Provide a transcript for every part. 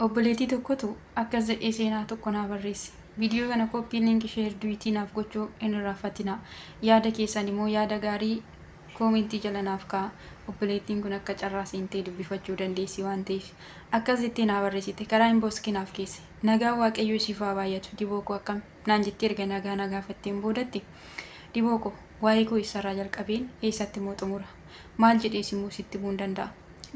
Obboleettii tokkotu akkas jedhee seenaa tokko naa barreesse. Viidiyoo kana copy link share duet naaf gochuu hin irraanfatinaa. Yaada keessan immoo yaada gaarii koomentii jala naaf kaa'a. Obboleettiin kun akka carraa seentee dubbifachuu dandeessi waan ta'eef. Akkas jettee naa barreessite karaa inbox naaf keesse. Nagaan Waaqayyoo siif haa baay'atu diboo koo akkam naan jettee erga nagaa na gaafatteen boodatti diboo koo waa'ee koo eessarraa jalqabeen eessatti immoo xumura. Maal jedhees immoo sitti himuu hin danda'a.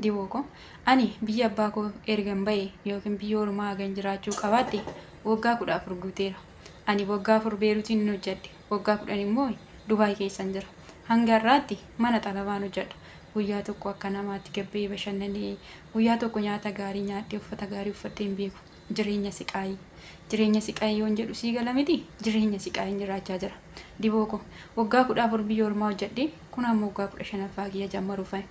Diboo koo ani biyya abbaa koo ergan ba'e yookiin biyya ormaa hagan jiraachuu qabaadhe waggaa 14 guuteera. Ani waggaa 4 Beeruutiin hin hojjedhe. Waggaa 10 immoo Dubaay keessan jira. Hanga har'aatti mana xalabaan hojjedha. Guyyaa tokko akka namaatti gabba'ee bashannanee, guyyaa tokko nyaata gaarii nyaadhee uffata gaarii uffadhee hin beeku. Jireenya siqaayii. Jireenya siqaayii yoon jedhu sii gala miti? Jireenya siqaayiin jiraachaa jira. Diboo koo waggaa 14 biyya ormaa hojjedhee kun amma waggaa 15ffaa kiyya jammaruufani.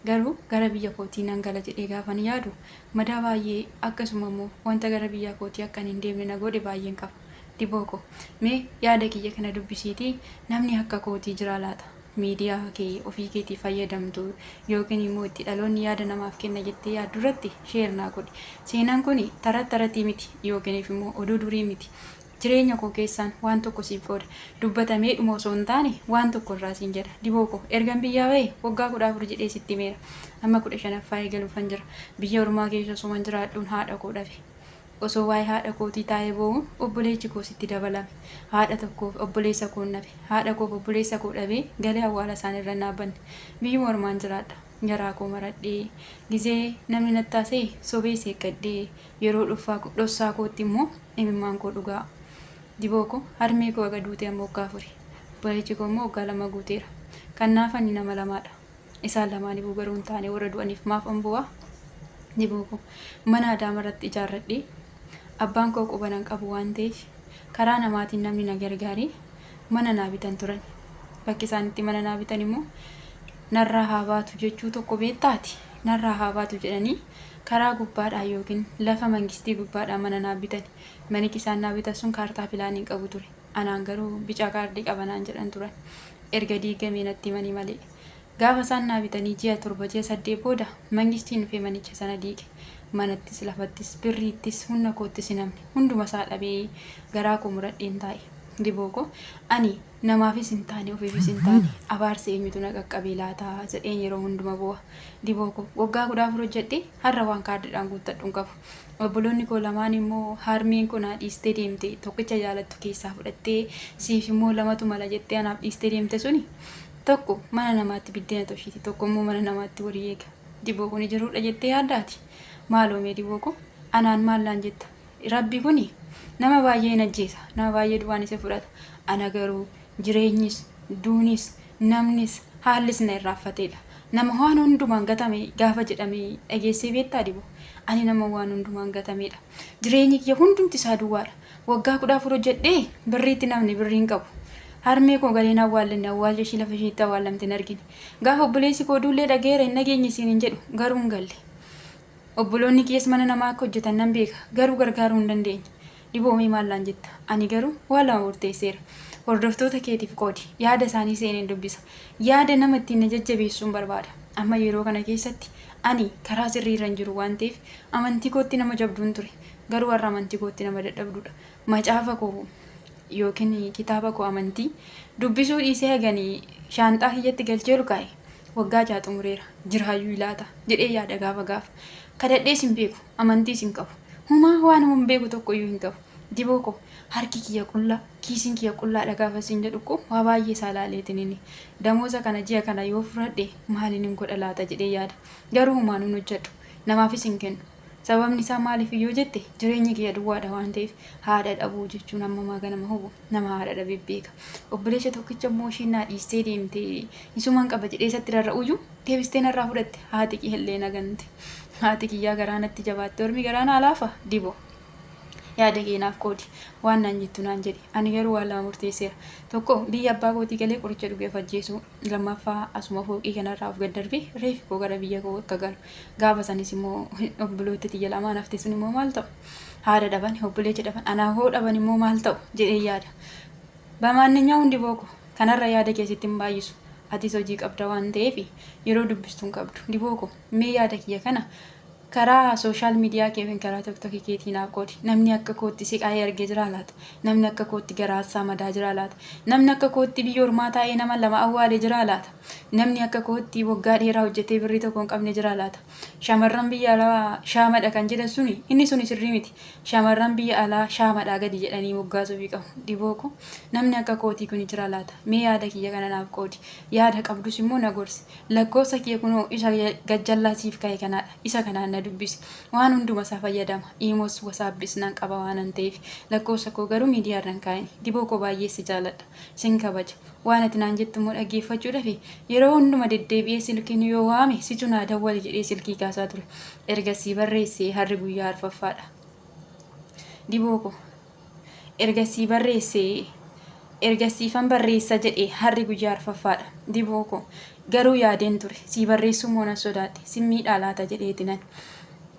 Garuu gara biyya kootii nan gala jedhee gaafan yaadu madaa baay'ee akkasuma immoo wanta gara biyyaa kootii akkan hin deemne na godhe baay'een qaba. Diboo koo mee yaada kiyya kana dubbisiitii namni akka kootii jiraa laata? Miidiyaa kee ofii keetii fayyadamtu yookiin immoo itti dhaloonni yaada namaaf kenna jettee yaaddu irratti share naa godhi. Seenaan kuni tarat taratii miti yookiin immoo oduu durii miti. Jireenya koo keessaan waan tokko siif qooda. Dubbatameedhuma osoo hin taane waan tokko irraa siin jedha. Diboo koo ergan biyyaa bahe waggaa 14 jedhee sitti himeera. Amma 15ffaa eegaluufan jira. Biyya ormaa keessa osuman jiraadhuun haadha koo dhabe. Osoo waa'ee haadha kootii taa'ee boo'uun obboleechi koos itti dabalame. Haadha tokkoof obboleessa koon dhabe. Haadha koof obboleessa koo dhabee galee awwaala isaanii irra hin dhaabbanne. Biyyuma ormaan jiraadha. Garaa koo maradhee gizee namni natti haasa'e sobee seeqqadhee yeroo dhossaa kootti immoo imimmaan koo dhugaa. Diboo koo harmee koo aga duutee amma waggaa afuri. Obboleechi koo immoo waggaa 2 guuteera. Kan naaf ani nama lamaadha. Isaan lamaanifuu garuu hin taane warra du'aniif maaf an boo'a? Diboo koo mana Adaama irratti ijaarradhee abbaan koo quba nan qabu waan ta'eef karaa namaatiin namni na gargaaree mana naa bitan turan. Bakki isaan itti mana naa bitan immoo narraa haa baatu jechuu tokko beektaati? Narraa haa baatu jedhanii karaa gubbaadhaa yookiin lafa mangistii gubbaadhaa mana naa bitani. Manichi isaan naa bitan sun kaartaa pilaanii hin qabu ture. Anaan garuu bicaa kaardii qaba naan jedhan turan. Erga diigamee natti himanii malee. Gaafa isaan naa bitanii ji'a 7 ji'a 8 booda mangistiin dhufee manicha sana diige. Manattis lafattis birriittis humna koottis hin hafne. Hunduma isaa dhabee garaa koo muradheen taa'e. Diboo koo ani namaafis hin taane ofiifis hin taane abaarsa eenyutu na qaqqabee laata jedheen yeroo hunduma boo'a. Diboo koo waggaa 14 hojjedhee har'a waan kaardiidhaan guuttadhu hin qabu. Obboloonni koo lamaan immoo harmeen koo naa dhiistee deemte tokkicha jaalattu keessaa fudhattee siif immoo lamatu mala jettee anaaf dhiistee deemte suni tokko mana namaatti biddeena toshiiti tokko immoo mana namaatti horii eega. Diboo kuni jiruudha jettee yaaddaati? Maaloo mee diboo koo anaan maal naan jetta? Rabbi kuni nama baay'ee hin ajjeesa, nama baay'ee du'aan isa fudhata. Ana garuu jireenyis, duunis, namnis, haallis na irraanfateedha. Nama waan hundumaan gatame gaafa jedhame dhageessee beektaa diboo? Ani nama waan hundumaan gatameedha. Jireenyi kiyya hundumti isaa duwwaadha. Waggaa 14 hojjedhee birriitti namni birrii hin qabu. Harmee koo galee hin awwaallanne awwaalcha ishii lafa ishiin itti awwaallamte hin argine. Gaafa obboleessi koo duullee dhaga'eera hin dhageenye siin hin jedhu garuu hin galle. Obboloonni kiyyas mana namaa akka hojjetan nan beeka garuu gargaaruu hin dandeenye. Diboo mee maal naan jetta? Ani garuu waan lama murteesseera. Hordoftoota keetiif qoodi. Yaada isaanii seeneen dubbisa. Yaada nama ittiin na jajjabeessuun barbaada. Amma yeroo kana keessatti ani karaa sirrii irra hin jiru waan ta'eef amantii kootti nama jabduun ture. Garuu har'a amantii kootti nama dadhabduudha. Macaafa koo yookiin kitaaba koo amantii dubbisuu dhiisee hagani shaanxaa kiyyatti galchee ol kaa'e waggaa 6 xumureera. Jiraayyuu laata jedhee yaada gaafa gaafa. Kadhadhees hin beeku. Amantiis hin qabu. Humaa waanuma hin beeku tokko iyyuu hin qabu. Diboo koo harki kiyya qullaa kiisiin kiyya qullaadha gaafa siin jedhu koo waa baay'ee isaa laaleetiin inni damooza kana ji'a kana yoo fudhadhe maaliin hin godha laata jedhee yaada. Garuu humaan hin hojjedhu. Namaafis hin kennu. Sababni isaa maaliif yoo jette jireenyi kiyya duwwaadha waan ta'eef haadha dhabuu jechuun ammumaa ganama hubu nama haadha dhabe beeka. Obboleessa tokkicha immoo ishiin naa dhiistee deemte isuman qaba jedhee isatti rarra'uyyuu deebistee narraa fudhatte haati kiyya illee na gante. Haati kiyyaa garaa natti jabaatte ormi garaa naa laafa dibo. Yaada kee naaf qoodi. Waan naan jettu naan jedhi. Ani garuu waan lama murteesseera. Tokko biyya abbaa kootii galee qoricha dhugee of ajjeesuu. Lammaffaa asuma fooqii kanarraa of gad darbee reeffi koo gara biyya koo akka galu. Gaafa sanis immoo obboloota tiyya lamaan hafte sun immoo maal ta'u? Haadha dhaban, obboleecha dhaban, anaa hoo dhaban immoo maal ta'u jedhee yaada. Bamaanninyaa hundi booko kanarra yaada kee sitti hin baay'isu. Atis hojii qabda waan ta'eef yeroo dubbistu hin qabdu. Diboo koo mee yaada kiyya kana Karaa social media kee yookiin karaa tiktokii keetii naaf qoodi. Namni akka kootti siqaayee argee jiraa laata? Namni akka kootti garaassaa madaa jiraa laata? Namni akka kootti biyya ormaa taa'ee nama lama awwaale jiraa laata? Namni akka kootti waggaa dheeraa hojjetee birrii tokko hin qabne jiraa laata? Shamarran biyya alaa shaamadha kan jedhan suni inni suni sirrii miti. Shamarran biyya alaa shaamadhaa gadi jedhanii moggaasuufii qabu. Diboo ko namni akka kootii kuni jiraa laata? Mee yaada kiyya kana naaf qoodi. Yaada qabdus immoo na gorsi. Lakkoofsa kiyya kunoo isa gajjallaa siif kaa'e kanaadha. Isa kanaan na dubbisi. Waan hunduma isaa fayyadama. Iimos, wasaappis nan qaba waanan ta'eef. Lakkoofsa koo garuu miidiyaa irra hin kaa'in. Diboo koo baay'ee si jaaladha. Sin kabaja. Waan ati naan jettu immoo dhaggeeffachuudhafi yeroo hunduma deddeebi'ee silkiin yoo waame situ naa dawwale jedhee silkii kaasaa ture. Erga sii barreessee harri guyyaa arfaffaadha. Diboo koo erga sii barreessee erga siifan barreessa jedhe harri guyyaa arfaffaadha. Diboo koo garuu yaadeen ture. Sii barreessuu immoo nan sodaadhe. Sin miidhaa laata jedheetinan.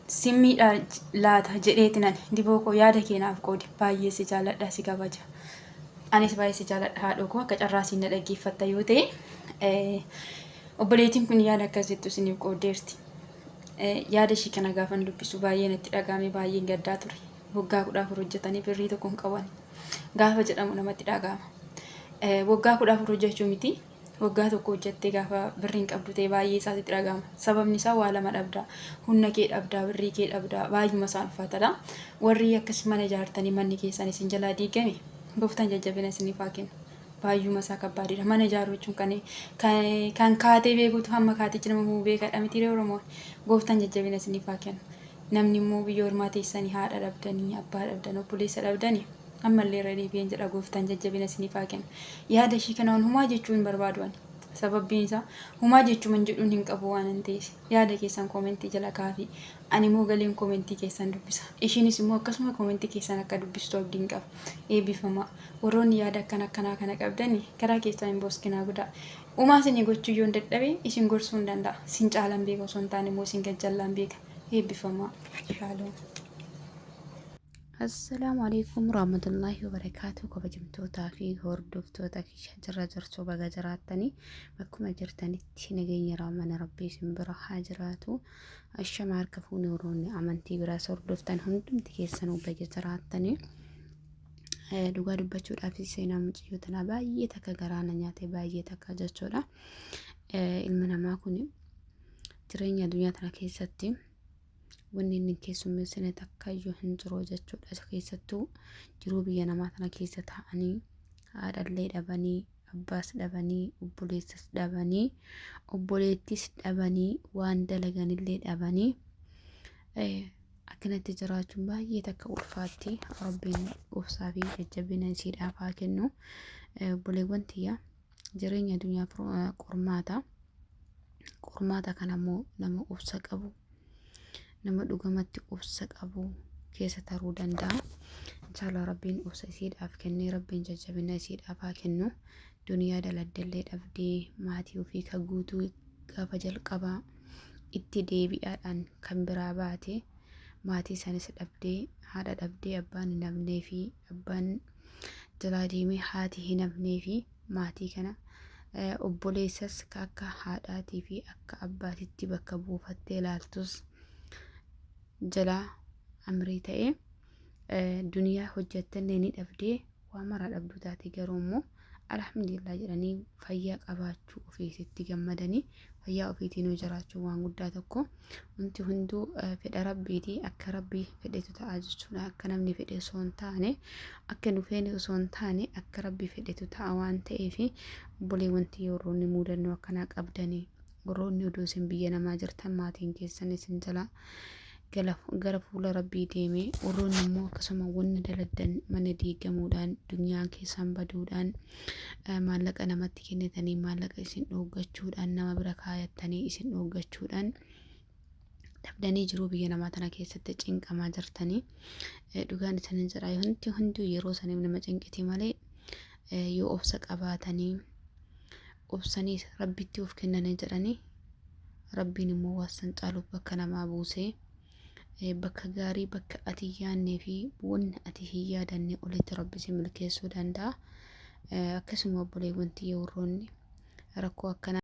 Sin miidhaa laata jedheetinan. Diboo koo yaada kee naaf qoodi. Baay'ee si jaaladha si kabaja. Anis baay'ee si jaaladha haadhoo koo akka carraa siin na dhaggeeffatta yoo ta'e obboleettiin kun yaada akkas jettu isiniif qooddeerti. Yaada ishii kana gaafan dubbisu baay'ee natti dhaga'ame baay'een gaddaa ture. Waggaa 14 hojjetanii birrii tokko hin qaban gaafa jedhamu namatti dhaga'ama. Waggaa 14 hojjechuu miti waggaa tokko hojjettee gaafa birrii hin qabdu ta'e baay'ee isaa sitti dhaga'ama. Sababni isaa waa lama dhabda. Humna kee dhabda, birrii kee dhabda, baay'uma isaa ulfaatadha. Warri akkas mana ijaartanii manni keessan isin jalaa diigame gooftaan jajjabina isiniif haa kennu. Baay'uma isaa kabbaadidha. Mana ijaaruu jechuun kan kaatee beekutu hamma kaatichi nama hubuu beekadha miti ree Oromoon. Gooftaan jajjabina isiniif haa kennu. Namni immoo biyya ormaa teessanii haadha dhabdanii, abbaa dhabdan, obboleessa dhabdanii ammallee irra deebi'een jedha gooftaan jajjabina isiniif haa kennu. Yaada ishii kanaan humaa jechuu hin barbaadu ani. Sababbiin isaa humaa jechuman jedhuun hin qabu waan hin ta'eef. Yaada keessan koomentii jala kaafii. Ani immoo galeen koomentii keessan dubbisa. Ishiinis immoo akkasuma koomentii keessan akka dubbistu abdiin qaba. Eebbifamaa. Warroonni yaada akkana akkanaa kana qabdani karaa keessan hin booskinaa godhaa. Umaa isinii gochuu yoon dadhabe isin gorsuu hin danda'a. Sin caalan beeka osoo hin taane immoo isin gajjallaan beeka. Eebbifamaa. Shaaloom. Assalaamu alaikum warahmatullaahi wabarakaatu kabajamtootaa fi hordoftoota kiyya jirra jirtu baga jiraattanii bakkuma jirtanitti nageenya mana rabbii isin bira haa jiraatu ashama harka fuune warroonni amantii biraas hordoftan hundumti keessanuu baga jiraattanii dhugaa dubbachuudhaaf seenaa mucayyoo tanaa baay'ee takka garaa na nyaate baay'ee takka jechuudha ilma namaa kun jireenya addunyaa tana keessatti wanni inni hin keessummeessine takka iyyuu hin jiru jechuudha. Isa keessattuu jiruu biyya namaa tana keessa taa'anii haadhallee dhabanii, abbaas dhabanii, obboleessas dhabanii, obboleettis dhabanii, waan dalaganillee dhabanii akkanatti jiraachuun baay'ee takka ulfaatti. Rabbiin obsaa fi jajjabina isiidhaaf haa kennu. Obboleewwan tiyya jireenya addunyaa qormaata. Qormaata kana immoo nama obsa qabu, nama dhugamatti obsa qabu keessa taruu danda'a. Inshallah Rabbiin obsa isiidhaaf kennee Rabbiin jajjabina isiidhaaf haa kennu. Duniyaa daladdellee dhabdee maatii ofii ka guutuu gaafa jalqabaa itti deebi'aadhaan kan biraa baate maatii sanis dhabdee haadha dhabdee abbaan hin hafnee fi abbaan jalaa deemee haati hin hafnee fi maatii kana obboleessas ka akka haadhaatii fi akka abbaatitti bakka buufattee ilaaltus jalaa amrii ta'e duniyaa hojjettallee ni dhabdee waa maraa dhabduu taate garuu immoo alhamdulillah jedhanii fayyaa qabaachuu ofiisitti gammadanii fayyaa ofiitiin jiraachuu waan guddaa tokko wanti hunduu fedha rabbiiti akka rabbii fedhetu ta'a jechuudha akka namni fedhe osoo hin taane akka nu feene osoo hin taane akka rabbii fedhetu ta'a waan ta'eef obboleewwan tiyya warroonni muudannoo akkanaa qabdanii warroonni odoo isin biyya namaa jirtan maatiin keessan isin jalaa gara fuula rabbii deeme warroonni immoo akkasuma wanna daladdan mana diigamuudhaan duniyaan keessan baduudhaan maallaqa namatti kennitanii maallaqa isin dhooggachuudhaan nama bira kaayattanii isin dhooggachuudhaan dhabdanii jiruu biyya namaa tana keessatti cinqamaa jirtanii dhugaan isanin jedha wanti hunduu yeroo saniif nama cinqiti malee yoo obsa qabaatanii obsanii rabbitti of kennanii jedhanii rabbiin immoo waan san caalu bakka namaa buusee bakka gaarii bakka ati hin yaadnee fi wanni ati hin yaadanne olitti rabbi si milkeessuu danda'a. Akkasuma obboleewwan tiyya warroonni rakkoo akkanaa.